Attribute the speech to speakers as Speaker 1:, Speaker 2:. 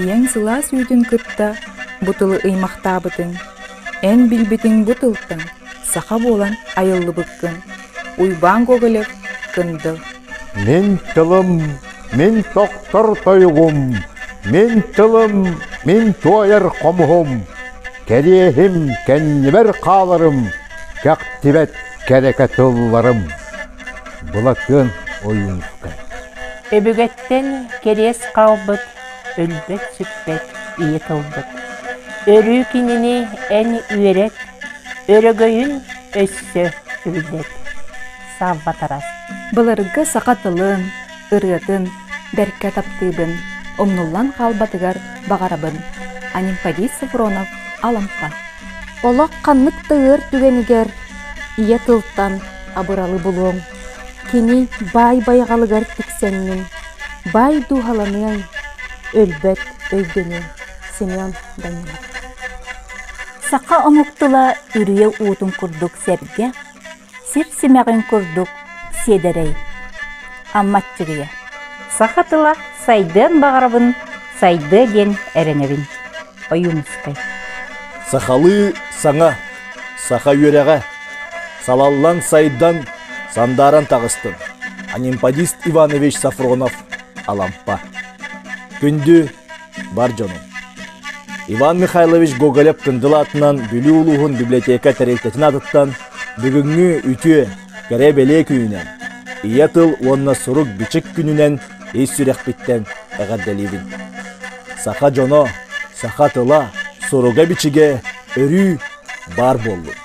Speaker 1: Ийэҥ сылаас үүтүн кытта бу тылы ыймахтаабытыҥ, эн билбитиҥ бу тылтан саха буолан айыллыбыккын. Уйбаан Гоголев, Кындыл.
Speaker 2: Мин тылым, мин тохтор тойугум, мин тылым, мин туойар хомуһум, кэриэһим кэннибэр хааларым, кэхтибэт кэрэкэ тылларым. Былатыан Ойуунускай.
Speaker 3: Өбүгэттэн кэриэс хаалбыт, өлбөт-сүппэт ийэ тылбыт. Өрүү кинини эн үөрэт, өрөгөйүн өссө үрдэт. Савва Тарас.
Speaker 1: Былыргы саха тылын, ырыатын бэркэ таптыыбын, умнуллан хаалбатыгар баҕарабын. Анемподист Софронов, Алампа.
Speaker 4: Олох ханнык да ыар түгэнигэр ийэ тылтан абыралы булуоҥ. Кини баай байҕалыгар тиксэҥҥин, баай дууһаланыаҥ, өлбөт өйдөнүөҥ. Семен Данилов.
Speaker 5: Саха омук тыла үрүйэ уутун курдук сэргэх, сир симэҕин курдук сиэдэрэй. Аммаччыгыйа.
Speaker 3: Саха тыла сайдыан баҕарабын, сайдыа диэн эрэнэбин. Ойуунускай.
Speaker 6: Сахалыы саҥа, саха үөрэҕэ, салаллан сайдан, сандааран таҕыстым. Анемподист Иванович Сафронов, Алампа. Күндү бар дьонум. Иван Михайлович Гоголев Кындыл аатынан Бүлүү улууһун библиотека тэрилтэтин аатыттан бүгүҥҥү үтүө, кэрэ-бэлиэ күнүнэн, Ийэ тыл уонна сурук-бичик күнүнэн ис сүрэхпиттэн эҕэрдэлиибин. Саха дьоно, саха тыла, суруга-бичигэ өрүү баар буоллун.